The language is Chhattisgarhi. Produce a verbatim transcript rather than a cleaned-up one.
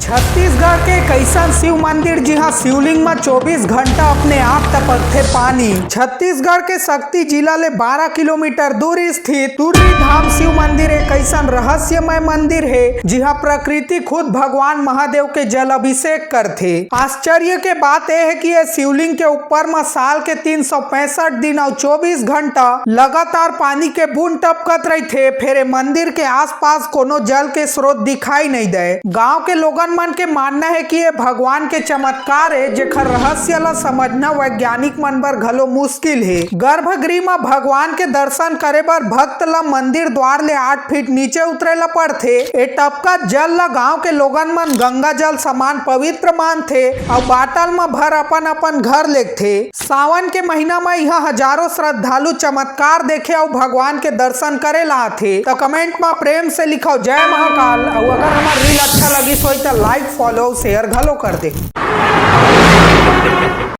छत्तीसगढ़ के कइसन शिव मंदिर, जिहां शिवलिंग म चौबीस घंटा अपने आप टपकथे पानी। छत्तीसगढ़ के सक्ती जिला ले बारह किलोमीटर दूर स्थित टुर्री धाम शिव मंदिर एक अइसन रहस्यमय मंदिर हे, जिहां प्रकृति खुद भगवान महादेव के जल अभिषेक करथे। आश्चर्य के बात ए हे कि ये शिवलिंग के ऊपर म साल के तीन सौ पैंसठ दिन अउ चौबीस घंटा लगातार पानी के बूंद टपकत रहिथे, फेर ए मंदिर के आसपास कोनो जल के स्रोत दिखाई नइ दे। गांव के लोगन मन के मानना हे कि ये भगवान के चमत्कार ए, जेखर रहस्य ल समझना वैज्ञानिक मन बर घलो मुश्किल हे। गर्भगृह म भगवान के दर्शन करे बर भक्त ल मंदिर द्वार ले आठ फीट नीचे उतरे ल पड़थे। ए टपकत जल ल गांव के लोगन मन गंगा जल समान पवित्र मानथे अउ बाटल म भर अपन अपन घर लेगथे। सावन के महीना म इहां हजारों श्रद्धालु चमत्कार देखे अउ भगवान के दर्शन करे ला आथे। त कमेंट म प्रेम से लिखव जय महाकाल, अउ अगर हमर रील अच्छा लगिस होही त लाइक, फॉलो, शेयर घलो कर दे।